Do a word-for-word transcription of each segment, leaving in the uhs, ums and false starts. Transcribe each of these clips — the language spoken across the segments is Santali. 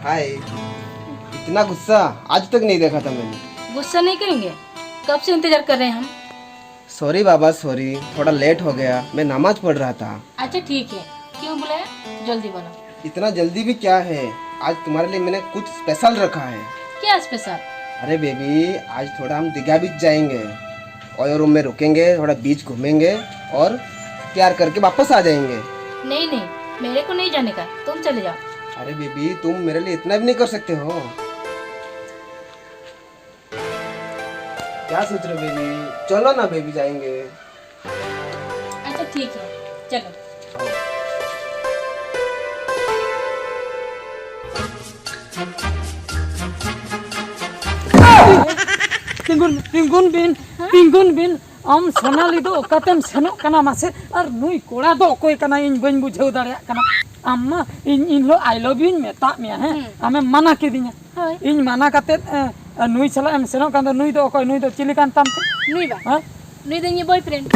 हाय। इतना गुस्सा आज तक नहीं देखा था मैंने। गुस्सा नहीं करेंगे, कब से इंतजार कर रहे हैं हम। सॉरी बाबा, सॉरी, थोड़ा लेट हो गया, मैं नमाज पढ़ रहा था। अच्छा ठीक है, क्यों बुलाया? जल्दी बोलो। इतना जल्दी भी क्या है, आज तुम्हारे लिए मैंने कुछ स्पेशल रखा है। क्या स्पेशल? अरे बेबी, आज थोड़ा हम दीघा बीच जाएंगे, ओयो रूम में रुकेंगे, थोड़ा बीच घूमेंगे और प्यार करके वापस आ जाएंगे। नहीं नहीं, मेरे को नहीं जाने का, तुम चले जाओ। अरे बेबी, तुम मेरे लिए इतना भी नहीं कर सकते हो। क्या सोच रहे हो बेबी? चलो ना बेबी, जाएंगे। अच्छा ठीक है, चलो। ᱛᱤᱸᱜᱩᱱ ᱛᱤᱸᱜᱩᱱ ᱵᱤᱱ, ᱛᱤᱸᱜᱩᱱ ᱵᱤᱱ᱾ ᱟᱢ ᱥᱳᱱᱟᱞᱤ ᱫᱚ ᱚᱠᱟᱛᱮᱢ ᱥᱮᱱᱚᱜ ᱠᱟᱱᱟ ᱢᱟᱥᱮ? ᱟᱨ ᱱᱩᱭ ᱠᱚᱲᱟ ᱫᱚ ᱚᱠᱚᱭ ᱠᱟᱱᱟᱭ, ᱤᱧ ᱵᱟᱹᱧ ᱵᱩᱡᱷᱟᱹᱣ ᱫᱟᱲᱮᱭᱟᱜ ᱠᱟᱱᱟ᱾ ᱟᱢ ᱢᱟ ᱤᱧ ᱤᱧ ᱦᱤᱞᱳᱜ ᱟᱭ ᱞᱚᱵᱷ ᱭᱩᱧ ᱢᱮᱛᱟᱜ ᱢᱮᱭᱟ, ᱦᱮᱸ? ᱦᱩᱸ᱾ ᱟᱢᱮᱢ ᱢᱟᱱᱟ ᱠᱤᱫᱤᱧᱟ᱾ ᱦᱳᱭ᱾ ᱤᱧ ᱢᱟᱱᱟ ᱠᱟᱛᱮᱫ, ᱮ, ᱱᱩᱭ ᱥᱟᱞᱟᱜ ᱮᱢ ᱥᱮᱱᱚᱜ ᱠᱟᱱ ᱫᱚ, ᱱᱩᱭ ᱫᱚ ᱚᱠᱚᱭ? ᱱᱩᱭ ᱫᱚ ᱪᱤᱞᱤ ᱠᱟᱱ ᱛᱟᱢ ᱛᱮ? ᱱᱩᱭ ᱵᱟ? ᱦᱮᱸ? ᱱᱩᱭ ᱫᱚ ᱤᱧᱟᱹᱜ ᱵᱚᱭᱯᱷᱨᱮᱱᱰ᱾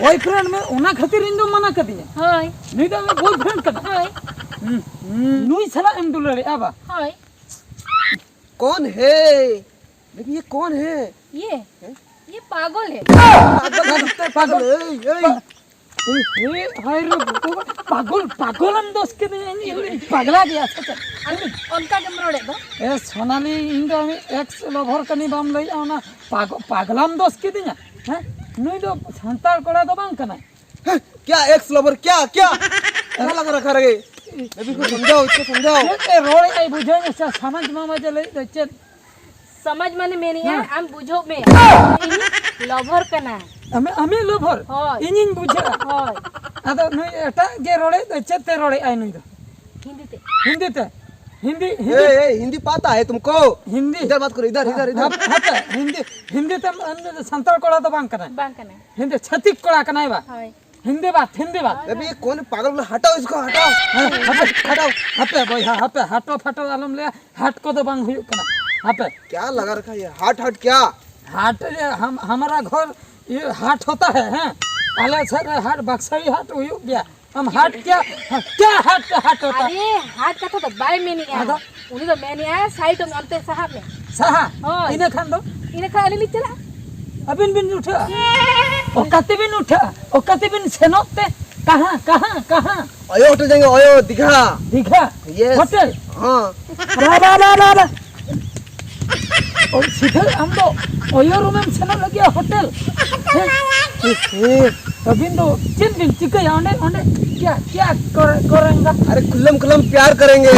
ᱵᱚᱭᱯᱷᱨᱮᱱᱰ ᱢᱮ, ᱚᱱᱟ ᱠᱷᱟᱹᱛᱤᱨ ᱤᱧ ᱫᱚ ᱢᱟᱱᱟ ᱠᱟᱫᱤᱧᱟ᱾ ᱦᱳᱭ᱾ ᱱᱩᱭ ᱫᱚ ᱟᱢᱟᱜ ᱵᱚᱭᱯᱷᱨᱮᱱᱰ ᱠᱟᱱᱟ᱾ ᱦᱳᱭ᱾ ᱦᱩᱸ, ᱦᱩᱸ, ᱱᱩᱭ ᱥᱟᱞᱟᱜ ᱮᱢ ᱫᱩᱞᱟᱹᱲᱮᱜᱼᱟ ᱵᱟ? ᱦᱳᱭ᱾ कौन है? बेबी, ये कौन है? ये? हैं? ये पागल है। पागल है, पागल। ए, ए। ए, ए, हाय रे, पागल, पागल हम दोस्त के नहीं, नहीं, नहीं, पागला गया, अच्छा, अच्छा। ᱟᱢ ᱚᱱᱠᱟ ᱜᱮᱢ ᱨᱚᱲᱮᱫ ᱫᱚ᱾ ए, सोनाली, ᱤᱧ ᱫᱚ ᱩᱱᱤ ex lover ᱠᱟᱹᱱᱟᱹᱧ, ᱵᱟᱢ ᱞᱟᱹᱭᱮᱜᱼᱟ, ᱚᱱᱟ ᱯᱟᱜ-, ᱯᱟᱜᱞᱟᱢ ᱫᱚᱥ ᱠᱤᱫᱤᱧᱟ, ᱦᱮᱸ? ᱱᱩᱭ ᱫᱚ ᱥᱟᱱᱛᱟᱲ ᱠᱚᱲᱟ ᱫᱚ ᱵᱟᱝ ᱠᱟᱱᱟᱭ᱾ हैं? क्या ex lover? क्या, क्या? क्या लगा रखा रे? बेबी को समझाओ, इसको समझाओ। ᱪᱮᱫ ᱮ ᱨᱚᱲᱮᱜᱼᱟᱭ ᱵᱩᱡᱷᱟᱹᱣ ᱢᱮᱥᱮ, ᱥᱚᱢᱟᱡᱽ ᱢᱟᱢᱟ ᱡᱮ ᱞᱟᱹᱭᱮᱫ ᱫᱚ ᱪᱮᱫ? ᱥᱚᱢᱟᱡᱽ ᱢᱟᱱᱮ ᱢᱮᱱᱮᱜᱼᱟ, ᱦᱮᱸ᱾ ᱟᱢ ᱵᱩᱡᱷᱟᱹᱣ ᱢᱮ᱾ ᱤᱧ lover ᱠᱟᱱᱟ᱾ ᱟᱢᱮ, ᱟᱢᱮ lover? ᱦᱳᱭ᱾ ᱤᱧᱤᱧ ᱵᱩᱡᱷᱟᱹᱜᱼᱟ? ᱦᱳᱭ᱾ ᱟᱫᱚ ᱱᱩᱭ ᱮᱴᱟᱜ ᱜᱮ ᱨᱚᱲᱮᱫ ᱫᱚ, ᱪᱮᱫ ᱛᱮ ᱨᱚᱲᱮᱫᱼᱟᱭ ᱱᱩᱭ ᱫᱚ? ᱦᱤᱱᱫᱤ ᱛᱮ᱾ ᱦᱤᱱᱫᱤ ᱛᱮ? ᱦᱤᱱᱫᱤ, ᱦᱤᱱᱫᱤ᱾ ए, ए, हिंदी पाता है तुमको? ᱦᱤᱱᱫᱤ। इधर बात करो, इधर, इधर, इधर। ᱦᱟᱯ-, ᱦᱟᱯᱮ, ᱦᱤᱱᱫᱤ, ᱦᱤᱱᱫᱤ ᱛᱮ, ᱩᱱᱤ ᱫᱚ ᱥᱟᱱᱛᱟᱲ ᱠᱚᱲᱟ ᱫᱚ ᱵᱟᱝ ᱠᱟᱱᱟᱭ। ᱵᱟᱝ ᱠᱟᱱᱟᱭ। ᱦᱤᱱᱫᱤ ᱪᱷᱟᱹᱛᱤᱠ ᱠᱚᱲᱟ ᱠᱟᱱᱟᱭ ᱵᱟ? ᱦᱳᱭ᱾ ᱦᱤᱱᱫᱤ ᱵᱟᱫ, ᱦᱤᱱᱫᱤ ᱵᱟᱫ। अबे ये कौन है पागल, हटाओ इसको, हटाओ। ᱦᱮᱸ, ᱦᱟᱯᱮ, ᱦᱟᱴᱟᱣ, ᱦᱟᱯᱮ ᱵᱚᱭᱦᱟ, ᱦᱟᱯᱮ, ᱦᱟᱴᱚ ᱯᱷᱟᱴᱚ ᱟᱞᱚᱢ ᱞᱟᱹᱭᱟ, ᱦᱟᱴ ᱠᱚᱫᱚ ᱵᱟᱝ ᱦᱩᱭᱩᱜ ᱠᱟᱱᱟ, ᱦᱟᱯᱮ। क्या लगा रखा है ये? हाट, हाट क्या? ᱦᱟᱴ ᱨᱮ ᱦᱟᱢ-, ᱦᱟᱢᱟᱨᱟ ᱜᱷᱚᱨ ᱤᱭᱟᱹ ᱦᱟᱴ ᱦᱳᱛᱟ ᱦᱮ, ᱦᱮᱸ? ᱟᱞᱮ ᱥᱮᱫ ᱨᱮ ᱦᱟᱴ, ᱵᱟᱠᱥᱟᱭᱤ ᱦᱟᱴ ᱦᱩᱭᱩᱜ ᱜᱮᱭᱟ, ᱟᱢ ᱦᱟᱴ ᱪᱮᱫ? ᱪᱮᱫ ᱦᱟᱴ, ᱦᱟᱴ ᱦᱚᱴᱟ? ᱟᱨᱮ, ᱦᱟᱴ ᱠᱟᱛᱷᱟ ᱫᱚ ᱵᱟᱭ ᱢᱮᱱᱮᱜᱼᱟ᱾ ᱟᱫᱚ? ᱩᱱᱤ ᱫᱚ ᱢᱮᱱᱮᱜᱼᱟᱭ, "ᱥᱟᱭᱤᱰᱚᱜ ᱢᱮ, ᱚᱱᱛᱮ ᱥᱟᱦᱟᱜ ᱢᱮ᱾" ᱥᱟᱦᱟ? ᱦᱳᱭ᱾ ᱤᱱᱟᱹ ᱠᱷᱟᱱ ᱫᱚ? ᱤᱱᱟᱹ ᱠᱷᱟᱱ ᱟᱹᱞᱤᱧ ᱞᱤᱧ ᱪᱟᱞᱟᱜᱼᱟ᱾ ᱟᱹᱵᱤᱱ ᱵᱤᱱ ᱩᱴᱷᱟᱹᱜᱼᱟ? ᱚᱠᱟ ᱛᱮᱵᱤᱱ ᱩᱴᱷᱟᱹᱜᱼᱟ? ᱚᱠᱟ ᱛᱮᱵᱤᱱ ᱥᱮᱱᱚᱜ ᱛᱮ? ᱠᱟᱦᱟᱸ, ᱠᱟᱦᱟᱸ, ᱠᱟᱦᱟᱸ? ᱚᱭᱳ ᱦᱳᱴᱮᱞ ᱡᱟᱭᱮᱸᱜᱮ, ᱚᱭᱳ, ᱫᱤᱜᱷᱟ᱾ ᱫᱤᱜᱷᱟ? Yes. ᱦᱳᱴᱮᱞ? ᱦᱮᱸ᱾ ᱵᱟ, ᱵᱟ, ᱵᱟ, ᱵᱟ, ᱵᱟ᱾ ᱳᱭ ᱥᱤᱫᱷᱟᱹ ᱟᱢ ᱫᱚ ᱚᱭᱳ ᱨᱩᱢᱮᱢ ᱥᱮᱱᱚᱜ ᱞᱟᱹᱜᱤᱫ ᱦᱳᱴᱮᱞ? ᱦᱮᱸ? ᱮ, ᱮ, ᱟᱹᱵᱤᱱ ᱫᱚ ᱪᱮᱫ ᱵᱤᱱ ᱪᱤᱠᱟᱹᱭᱟ ᱚᱸᱰᱮ, ᱚᱸᱰᱮ? ᱠᱭᱟ, ᱠᱭᱟ ᱠᱚᱨᱮ-, ᱠᱚᱨᱮᱸᱜᱟ? अरे खुल्लम खुल्लम प्यार करेंगे।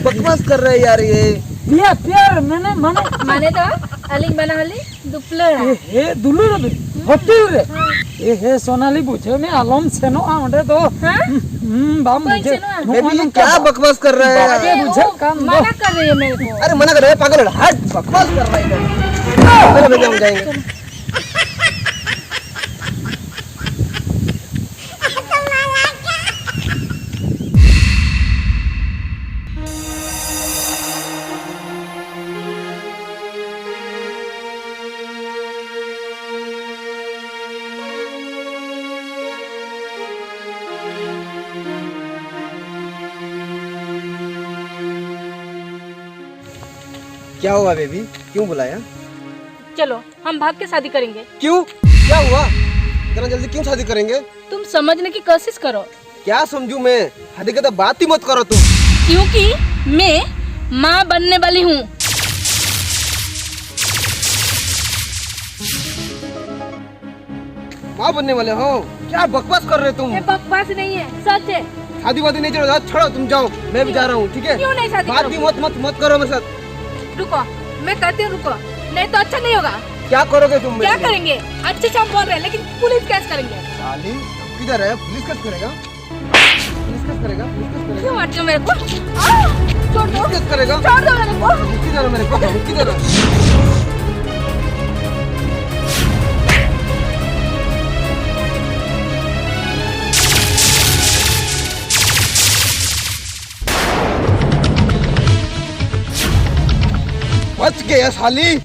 बकवास कर रहे हैं यार ये। प्यार, प्यार मैंने माने? माने तो अलिंग बना वाली दुपलड़ा। ए, हे, दुलड़ा दे। होटल रे। हाँ। ए, हे, सोनाली, बुझे में आलम सेनो आ, ओंडे दो। हाँ? हम्म, बाम बाई बुझे। सेनो आ। ᱱᱚᱜᱼᱚᱭ ᱱᱚᱝᱠᱟ ᱵᱟᱯᱮ ᱵᱩᱡᱷᱟᱹᱜ ᱠᱟᱱ ᱫᱚ। बेबी, ये क्या बकवास कर रहे हैं? मना कर रहे हैं, पागल है। हट, बकवास कर रहा है इधर। चलो, भैया, हम जाएंगे। क्या हुआ बेबी, क्यों बुलाया? चलो, हम भाग के शादी करेंगे। क्यों? क्या हुआ? इतना जल्दी क्यों शादी करेंगे? तुम समझने की कोशिश करो। क्या समझूं मैं? हद के तो बात ही मत करो तुम। क्योंकि मैं माँ बनने वाली हूँ। माँ बनने वाले हो? क्या बकवास कर रहे हो तुम? ये बकवास नहीं है, सच है। शादी वादी नहीं चलो, छोड़ो, तुम जाओ, मैं भी जा रहा हूँ, ठीक है? क्यों नहीं शादी बात भी करूंगा? मत, मत, मत करो मेरे साथ। रुको, मैं कहती हूँ रुको, नहीं तो अच्छा नहीं होगा। क्या करोगे तुम मेरे क्या लिए? करेंगे? अच्छे से हम बोल रहे हैं, लेकिन पुलिस केस करेंगे। साली, किधर है? पुलिस केस करेगा? पुलिस केस करेगा? पुलिस केस करेगा? क्यों मारते हो मेरे को? आ! छोड़ दो। पुलिस केस करेगा? छोड़ दो मेरे को। किधर है मेरे को? किधर है? बच गया साली,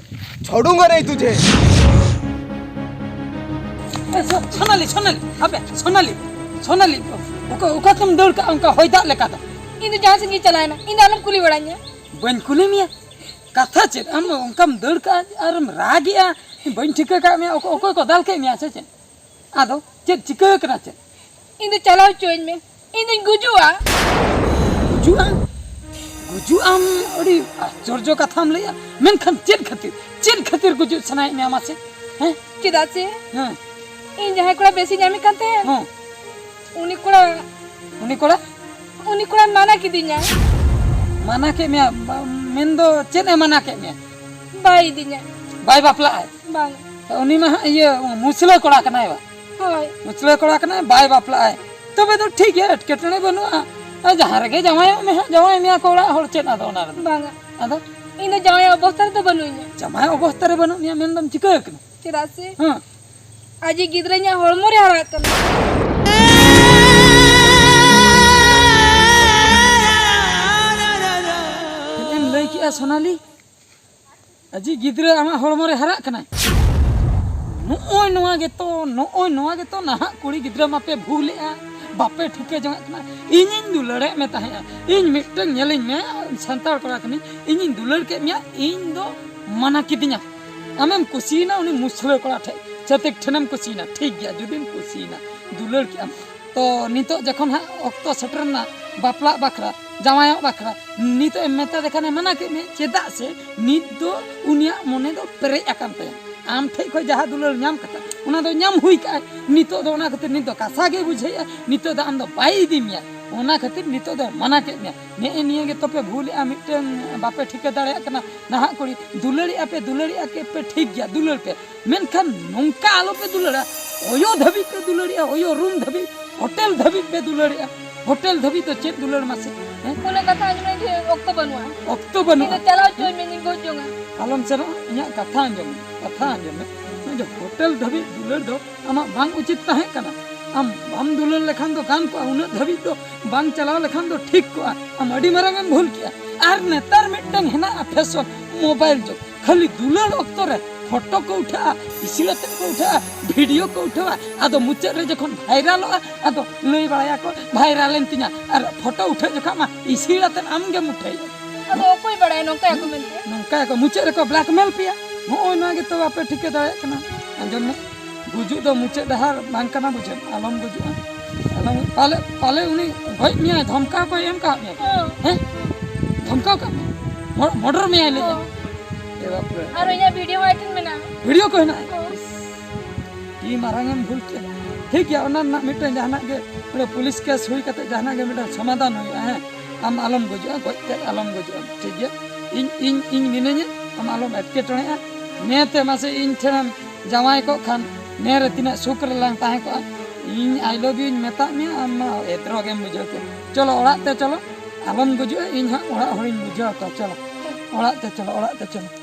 छोड़ूंगा नहीं तुझे। ए, सो-, सोनाली, सोनाली, अबे, सोनाली। ᱥᱳᱱᱟᱞᱤ, ᱚᱠᱟ, ᱚᱠᱟᱛᱮᱢ ᱫᱟᱹᱲ ᱠᱟᱜᱼᱟ ᱚᱱᱠᱟ ᱦᱚᱭ ᱫᱟᱜ ᱞᱮᱠᱟ ᱫᱚ? ᱤᱧ ᱫᱚ ᱡᱟᱦᱟᱸ ᱥᱮᱫ ᱜᱤᱧ ᱪᱟᱞᱟᱣᱮᱱᱟ, ᱤᱧ ᱫᱚ ᱟᱞᱚᱢ ᱠᱩᱞᱤ ᱵᱟᱲᱟᱧᱟ᱾ ᱵᱟᱹᱧ ᱠᱩᱞᱤ ᱢᱮᱭᱟ, ᱠᱟᱛᱷᱟ ᱪᱮᱫ? ᱟᱢ ᱚᱱᱠᱟᱢ ᱫᱟᱹᱲ ᱠᱟᱜᱼᱟ ᱟᱨᱮᱢ ᱨᱟᱜᱮᱜᱼᱟ, ᱵᱟᱹᱧ ᱴᱷᱤᱠᱟᱹ ᱠᱟᱜ ᱢᱮᱭᱟ, ᱚᱠᱚ-, ᱚᱠᱚᱭ ᱠᱚ ᱫᱟᱞ ᱠᱮᱫ ᱢᱮᱭᱟ ᱥᱮ ᱪᱮᱫ? ᱟᱫᱚ ᱪᱮᱫ ᱪᱤᱠᱟᱹ ᱠᱟᱱᱟ ᱪᱮᱫ? ᱤᱧ ᱫᱚ ᱪᱟᱞᱟᱣ ᱦᱚᱪᱚᱣᱟᱹᱧ ᱢᱮ, ᱤᱧ ᱫᱚᱧ ᱜᱩᱡᱩᱜᱼᱟ᱾ ᱜᱩᱡᱩᱜ ᱟᱢ? ᱜᱩᱡᱩᱜ ᱟᱢ? ᱟᱹᱰᱤ ᱟᱥᱪᱚᱨᱡᱚ ᱠᱟᱛᱷᱟᱢ ᱞᱟᱹᱭᱟ, ᱢᱮᱱᱠᱷᱟᱱ ᱪᱮᱫ ᱠᱷᱟᱹᱛᱤᱨ, ᱪᱮᱫ ᱠᱷᱟᱹᱛᱤᱨ ᱜᱩᱡᱩᱜ ᱥᱟᱱᱟᱭᱮᱫ ᱢᱮᱭᱟ ᱢᱟᱥᱮ? ᱦᱮᱸ? ᱪᱮᱫᱟᱜ ᱥᱮ ᱦᱮᱸ᱾ ᱤᱧ ᱡᱟᱦᱟᱸᱭ ᱠᱚᱲᱟ ᱵᱮᱥᱤ ᱧᱟᱢᱮ ᱠᱟᱱ ᱛᱟᱦᱮᱸᱫ, ᱦᱮᱸ᱾ ᱩᱱᱤ ᱠᱚᱲᱟ, ᱩᱱᱤ ᱠᱚᱲᱟ? ᱩᱱᱤ ᱠᱚᱲᱟᱭ ᱢᱟᱱᱟ ᱠᱤᱫᱤᱧᱟ᱾ ᱢᱟᱱᱟ ᱠᱮᱫ ᱢᱮᱭᱟ? ᱵᱟ-, ᱢᱮᱱᱫᱚ ᱪᱮᱫ ᱮ ᱢᱟᱱᱟ ᱠᱮᱫ ᱢᱮᱭᱟ? ᱵᱟᱭ ᱤᱫᱤᱧᱟ᱾ ᱵᱟᱭ ᱵᱟᱯᱞᱟᱜᱼᱟᱭ? ᱵᱟᱝ᱾ ᱩᱱᱤ ᱢᱟ ᱦᱟᱸᱜ ᱤᱭᱟᱹ ᱢᱩᱥᱞᱟᱹ ᱠᱚᱲᱟ ᱠᱟᱱᱟᱭ ᱵᱟ? ᱦᱳᱭ᱾ ᱢᱩᱥᱞᱟᱹ ᱠᱚᱲᱟ ᱠᱟᱱᱟᱭ, ᱵᱟᱭ ᱵᱟᱯᱞᱟᱜᱼᱟᱭ᱾ ᱛᱚᱵᱮ ᱫᱚ ᱴᱷᱤᱠ ᱜᱮᱭᱟ, ᱮᱴᱠᱮᱴᱚᱬᱮ ᱵᱟᱹᱱᱩᱜᱼᱟ᱾ ᱟᱨ ᱡᱟᱦᱟᱸ ᱨᱮᱜᱮ ᱡᱟᱶᱟᱭᱚᱜ ᱢᱮ ᱦᱟᱸᱜ, ᱡᱟᱶᱟᱭ ᱢᱮᱭᱟ ᱠᱚ ᱚᱲᱟᱜ ᱦᱚᱲ, ᱪᱮᱫ ᱟᱫᱚ ᱚᱱᱟ ᱨᱮᱫᱚ? ᱵᱟᱝᱟ᱾ ᱟᱫᱚ? ᱤᱧ ᱫᱚ ᱡᱟᱶᱟᱭ ᱚᱵᱚᱥᱛᱟ ᱨᱮᱫᱚ ᱵᱟᱹᱱᱩᱧᱟ᱾ ᱡᱟᱶᱟᱭ ᱚᱵᱚᱥᱛᱟ ᱨᱮ ᱵᱟᱹᱱᱩᱜ ᱢᱮᱭᱟ ᱢᱮᱱᱫᱚᱢ ᱪᱤᱠᱟᱹ ᱟᱠᱟᱱᱟ? ᱪᱮᱫᱟᱜ ᱥᱮ ᱦᱮᱸ᱾ ᱟᱡᱤᱡ ᱜᱤᱫᱽᱨᱟᱹ ᱤᱧᱟᱹᱜ ᱦᱚᱲᱢᱚ ᱨᱮ ᱦᱟᱨᱟᱜ ᱠᱟᱱᱟ᱾ ᱪᱮᱫ ᱮᱢ ᱞᱟᱹᱭ ᱠᱮᱜᱼᱟ ᱥᱳᱱᱟᱞᱤ? ᱟᱡᱤᱡ ᱜᱤᱫᱽᱨᱟᱹ ᱟᱢᱟᱜ ᱦᱚᱲᱢᱚ ᱨᱮ ᱦᱟᱨᱟᱜ ᱠᱟᱱᱟᱭ? ᱱᱚᱜᱼᱚᱭ ᱱᱚᱣᱟ ᱜᱮᱛᱚ, ᱱᱚᱜᱼᱚᱭ ᱱᱚᱣᱟ ᱜᱮᱛᱚ ᱱᱟᱦᱟᱜ ᱠᱩᱲᱤ ᱜᱤᱫᱽᱨᱟᱹ ᱢᱟᱯᱮ ᱵᱷᱩᱞᱮᱜᱼᱟ, ᱵᱟᱯᱮ ᱴᱷᱤᱠᱟᱹ ᱡᱚᱝᱟᱜ ᱠᱟᱱᱟ᱾ ᱤᱧᱤᱧ ᱫᱩᱞᱟᱹᱲᱮᱫ ᱢᱮ ᱛᱟᱦᱮᱸᱜᱼᱟ, ᱤᱧ ᱢᱤᱫᱴᱟᱝ ᱧᱮᱞᱤᱧ ᱢᱮ, ᱥᱟᱱᱛᱟᱲ ᱠᱚᱲᱟ ᱠᱟᱹᱱᱟᱹᱧ, ᱤᱧᱤᱧ ᱫᱩᱞᱟᱹᱲ ᱠᱮᱫ ᱢᱮᱭᱟ, ᱤᱧ ᱫᱚ ᱢᱟᱱᱟ ᱠᱤᱫᱤᱧᱟ᱾ ᱟᱢᱮᱢ ᱠᱩᱥᱤᱭᱮᱱᱟ ᱩᱱᱤ ᱢᱩᱥᱞᱟᱹ ᱠᱚᱲᱟ ᱴᱷᱮᱡ, ᱪᱷᱟᱹᱛᱤᱠ ᱴᱷᱮᱱᱮᱢ ᱠᱩᱥᱤᱭᱮᱱᱟ, ᱴᱷᱤᱠ ᱜᱮᱭᱟ, ᱡᱩᱫᱤᱢ ᱠᱩᱥᱤᱭᱮᱱᱟ, ᱫᱩᱞᱟᱹᱲ ᱠᱮᱜᱼᱟᱢ, ᱛᱚ ᱱᱤᱛᱚᱜ ᱡᱚᱠᱷᱚᱱ ᱦᱟᱸᱜ ᱚᱠᱛᱚ ᱥᱮᱴᱮᱨ ᱮᱱᱟ ᱵᱟᱯᱞᱟᱜ ᱵᱟᱠᱷᱨᱟ, ᱡᱟᱶᱟᱭᱚᱜ ᱵᱟᱠᱷᱨᱟ, ᱱᱤᱛᱚᱜ ᱮᱢ ᱢᱮᱛᱟ ᱫᱮ ᱠᱷᱟᱱᱮ ᱢᱟᱱᱟ ᱠᱮᱫ ᱢᱮᱭᱟ᱾ ᱪᱮᱫᱟᱜ ᱥᱮ ᱱᱤᱛ ᱫᱚ ᱩᱱᱤᱭᱟᱜ ᱢᱚᱱᱮ ᱫᱚ ᱯᱮᱨᱮᱡ ᱟᱠᱟᱱ ᱛᱟᱭᱟ᱾ ᱟᱢ ᱴᱷᱮᱡ ᱠᱷᱚᱡ ᱡᱟᱦᱟᱸ ᱫᱩᱞᱟᱹᱲ ᱧᱟᱢ ᱠᱟᱛᱮ, ᱚᱱᱟ ᱫᱚ ᱧᱟᱢ ᱦᱩᱭ ᱠᱟᱜᱼᱟᱭ᱾ ᱱᱤᱛᱚᱜ ᱫᱚ ᱚᱱᱟ ᱠᱷᱟᱹᱛᱤᱨ ᱱᱤᱛ ᱫᱚ ᱠᱟᱥᱟ ᱜᱮ ᱵᱩᱡᱷᱟᱹᱣᱮᱫᱼᱟ᱾ ᱱᱤᱛᱚᱜ ᱫᱚ ᱟᱢ ᱫᱚ ᱵᱟᱭ ᱤᱫᱤ ᱢᱮᱭᱟ, ᱚᱱᱟ ᱠᱷᱟᱹᱛᱤᱨ ᱱᱤᱛᱚᱜ ᱫᱚ ᱢᱟᱱᱟ ᱠᱮᱫ ᱢᱮᱭᱟ᱾ ᱱᱮᱜᱼᱮ ᱱᱤᱭᱟᱹ ᱜᱮ ᱛᱚᱯᱮ ᱵᱷᱩᱞᱮᱜᱼᱟ, ᱢᱤᱫᱴᱟᱹᱝ ᱵᱟᱯᱮ ᱴᱷᱤᱠᱟᱹ ᱫᱟᱲᱮᱭᱟᱜ ᱠᱟᱱᱟ᱾ ᱱᱟᱦᱟᱜ ᱠᱩᱲᱤ ᱫᱩᱞᱟᱹᱲᱮᱜᱼᱟ ᱯᱮ, ᱫᱩᱞᱟᱹᱲᱮᱜᱼᱟ ᱠᱮ ᱯᱮ, ᱴᱷᱤᱠ ᱜᱮᱭᱟ, ᱫᱩᱞᱟᱹᱲ ᱯᱮ, ᱢᱮᱱᱠᱷᱟᱱ ᱱᱚᱝᱠᱟ ᱟᱞᱚᱯᱮ ᱫᱩᱞᱟᱹᱲᱟ᱾ ᱚᱭᱚ ᱫᱷᱟᱹᱵᱤᱡ ᱯᱮ ᱫᱩᱞᱟᱹᱲᱮᱜᱼᱟ, ᱚᱭᱚ ᱨᱩᱢ ᱫᱷᱟᱹᱵᱤᱡ, ᱦᱳᱴᱮᱞ ᱫᱷᱟᱹᱵᱤᱡ ᱯᱮ ᱫᱩᱞᱟᱹᱲᱮᱜᱼᱟ᱾ ᱦᱳᱴᱮᱞ ᱫᱷᱟᱹᱵᱤᱡ ᱫᱚ ᱪᱮᱫ ᱫᱩᱞᱟᱹᱲ ᱢᱟᱥᱮ? ᱦᱮᱸ? ᱩᱱᱟᱹᱜ ᱠᱟᱛᱷᱟ ᱟᱸᱡᱚᱢ ᱞᱟᱹᱜᱤᱫ ᱚᱠᱛᱚ ᱵᱟᱹᱱᱩᱜᱼᱟ᱾ ᱚᱠᱛᱚ ᱤᱧ ᱵᱟᱹᱱᱩᱜᱼᱟ᱾ ᱫᱚ ᱪᱟᱞᱟᱣ ᱦᱚᱪᱚᱧ ᱢᱮ, ᱤᱧ ᱜᱚᱡ ᱡᱚᱝᱟ᱾ ᱟᱞᱚᱢ ᱥᱮᱱᱚᱜᱼᱟ, ᱤᱧᱟᱹᱜ ᱠᱟᱛᱷᱟ ᱟᱸᱡᱚᱢ ᱢᱮ, ᱠᱟᱛᱷᱟ ᱟᱸᱡᱚᱢ ᱢᱮ᱾ ᱱᱚᱜᱼᱚᱭ ᱡᱮ ᱦᱳᱴᱮᱞ ᱫᱷᱟᱹᱵᱤᱡ ᱫᱩᱞᱟᱹᱲ ᱫᱚ ᱟᱢᱟᱜ ᱵᱟᱝ ᱩᱪᱤᱛ ᱛᱟᱦᱮᱸ ᱠᱟᱱᱟ᱾ ᱟᱢ ᱵᱟᱢ ᱫᱩᱞᱟᱹᱲ ᱞᱮᱠᱷᱟᱱ ᱫᱚ ᱜᱟᱱ ᱠᱚᱜᱼᱟ, ᱩᱱᱟᱹᱜ ᱫᱷᱟᱹᱵᱤᱡ ᱫᱚ ᱵᱟᱝ ᱪᱟᱞᱟᱣ ᱞᱮᱠᱷᱟᱱ ᱫᱚ ᱴᱷᱤᱠ ᱠᱚᱜᱼᱟ᱾ ᱟᱢ ᱟᱹᱰᱤ ᱢᱟᱨᱟᱝ ᱮᱢ ᱵᱷᱩᱞ ᱠᱮᱜᱼᱟ᱾ ᱟᱨ ᱱᱮᱛᱟᱨ ᱢᱤᱫᱴᱟᱝ ᱦᱮᱱᱟᱜᱼᱟ ᱯᱷᱮᱥᱚᱱ, ᱢᱳᱵᱟᱭᱤᱞ ᱡᱩᱜᱽ᱾ ᱠᱷᱟᱹᱞᱤ ᱫᱩᱞᱟᱹᱲ ᱚᱠᱛᱚ ᱨᱮ ᱯᱷᱳᱴᱳ ᱠᱚ ᱩᱴᱷᱟᱹᱜᱼᱟ, ᱤᱥᱤᱲ ᱟᱛᱮᱫ ᱠᱚ ᱩᱴᱷᱟᱹᱜᱼᱟ, ᱵᱷᱤᱰᱤᱭᱳ ᱠᱚ ᱩᱴᱷᱟᱹᱣᱟ᱾ ᱟᱫᱚ ᱢᱩᱪᱟᱹᱫ ᱨᱮ ᱡᱚᱠᱷᱚᱱ ᱵᱷᱟᱭᱨᱟᱞᱚᱜᱼᱟ, ᱟᱫᱚ ᱞᱟᱹᱭ ᱵᱟᱲᱟᱭᱟᱠᱚ ᱵᱷᱟᱭᱨᱟᱞ ᱮᱱ ᱛᱤᱧᱟ᱾ ᱟᱨ ᱯᱷᱳᱴᱳ ᱩᱴᱷᱟᱹᱜ ᱡᱚᱠᱷᱚᱱ ᱢᱟ ᱤᱥᱤᱲ ᱟᱛᱮᱫ ᱟᱢ ᱜᱮᱢ ᱩᱴᱷᱟᱹᱭᱟ᱾ ᱟᱫᱚ ᱚᱠᱚᱭ ᱵᱟᱲᱟᱭᱟ ᱱᱚᱝᱠᱟᱭᱟᱠᱚ ᱢᱮᱱᱛᱮ? ᱱᱚᱝᱠᱟᱭᱟᱠᱚ, ᱢᱩᱪᱟᱹᱫ ᱨᱮᱠᱚ ᱵᱞᱮᱠᱢᱮᱞ ᱯᱮᱭᱟ᱾ ᱱᱚᱜᱼᱚᱭ ᱱᱚᱣᱟ ᱜᱮᱛᱚ ᱵᱟᱯᱮ ᱴᱷᱤᱠᱟᱹ ᱫᱟᱲᱮᱭᱟᱜ ᱠᱟᱱᱟ᱾ ᱟᱸᱡᱚᱢ ᱢᱮ, ᱜᱩᱡᱩᱜ ᱫᱚ ᱢᱩᱪᱟᱹᱫ ᱰᱟᱦᱟᱨ ᱵᱟᱝ ᱠᱟᱱᱟ, ᱵᱩᱡᱷᱟᱹᱣ? ᱟᱞᱚᱢ ᱜᱩᱡᱩᱜᱼᱟ, ᱟᱞᱚᱢ᱾ ᱯᱟᱞᱮ, ᱯᱟᱞᱮ ᱩᱱᱤ ᱜᱚᱡ ᱢᱮᱭᱟᱭ, ᱫᱷᱚᱢᱠᱟᱣ ᱠᱚᱭ ᱮᱢ ᱠᱟᱣᱟᱫ ᱢᱮᱭᱟ᱾ ᱦᱮᱸ᱾ ᱦᱮᱸ? ᱫᱷᱚᱢᱠᱟᱣ ᱠᱟᱜ ᱢᱮᱭᱟ, ᱢᱚ-, ᱢᱚᱰᱚᱨ ᱢᱮᱭᱟᱭ ᱞᱟᱹᱭ᱾ ᱦᱚᱸ᱾ ᱮ ᱵᱟᱯᱨᱮ᱾ ᱟᱨ ᱤᱧᱟᱹᱜ ᱵᱷᱤᱰᱤᱭᱳ ᱦᱚᱸ ᱟᱡ ᱴᱷᱮᱱ ᱢᱮᱱᱟᱜᱼᱟ᱾ ᱵᱷᱤᱰᱤᱭᱳ ᱠᱚ ᱦᱮᱱᱟᱜᱼᱟ? ᱦᱚᱸ᱾ ᱟᱹᱰᱤ ᱢᱟᱨᱟᱝ ᱮᱢ ᱵᱷᱩᱞ ᱠᱮᱫᱟ᱾ ᱴᱷᱤᱠ ᱜᱮᱭᱟ, ᱚᱱᱟ ᱨᱮᱱᱟᱜ ᱢᱤᱫᱴᱮᱱ ᱡᱟᱦᱟᱱᱟᱜ ᱜᱮ, ᱚᱸᱰᱮ ᱯᱩᱞᱤᱥ ᱠᱮᱥ ᱦᱩᱭ ᱠᱟᱛᱮ ᱡᱟᱦᱟᱱᱟᱜ ᱜᱮ ᱢᱤᱫᱴᱮᱱ ᱥᱚᱢᱟᱫᱷᱟᱱ ᱦᱩᱭᱩᱜᱼᱟ᱾ ᱦᱮᱸ, ᱟᱢ ᱟᱞᱚᱢ ᱜᱩᱡᱩᱜᱼᱟ, ᱜᱚᱡ ᱛᱮᱫ ᱟᱞᱚᱢ ᱜᱩᱡᱩᱜᱼᱟ, ᱴᱷᱤᱠ ᱜᱮᱭᱟ? ᱤᱧ, ᱤᱧ, ᱤᱧ ᱢᱤᱱᱟᱹᱧᱟ, ᱟᱢ ᱟᱞᱚᱢ ᱮᱴᱠᱮᱴᱚᱬᱮᱜᱼᱟ᱾ ᱱᱮ ᱛᱮ ᱢᱟᱥᱮ ᱤᱧ ᱴᱷᱮᱱᱮᱢ ᱡᱟᱶᱟᱭ ᱠᱚᱜ ᱠᱷᱟᱱ, ᱱᱮ ᱨᱮ ᱛᱤᱱᱟᱹᱜ ᱥᱩᱠ ᱨᱮᱞᱟᱝ ᱛᱟᱦᱮᱸ ᱠᱚᱜᱼᱟ᱾ ᱤᱧ I love you ᱤᱧ ᱢᱮᱛᱟᱫ ᱢᱮᱭᱟ, ᱟᱢ ᱢᱟ ᱮᱛᱨᱚ ᱜᱮᱢ ᱵᱩᱡᱷᱟᱹᱣ ᱠᱮᱫ᱾ ᱪᱚᱞᱚ ᱚᱲᱟᱜ ᱛᱮ ᱪᱚᱞᱚ, ᱟᱞᱚᱢ ᱜᱩᱡᱩᱜᱼᱟ, ᱤᱧ ᱦᱟᱸᱜ ᱚᱲᱟᱜ ᱦᱚᱲᱤᱧ ᱵᱩᱡᱷᱟᱹᱣ ᱟᱠᱚᱣᱟ᱾ ᱪᱚᱞᱚ ᱚᱲᱟᱜ ᱛᱮ ᱪᱚᱞᱚ, ᱚᱲᱟᱜ ᱛᱮ ᱪᱚᱞᱚ᱾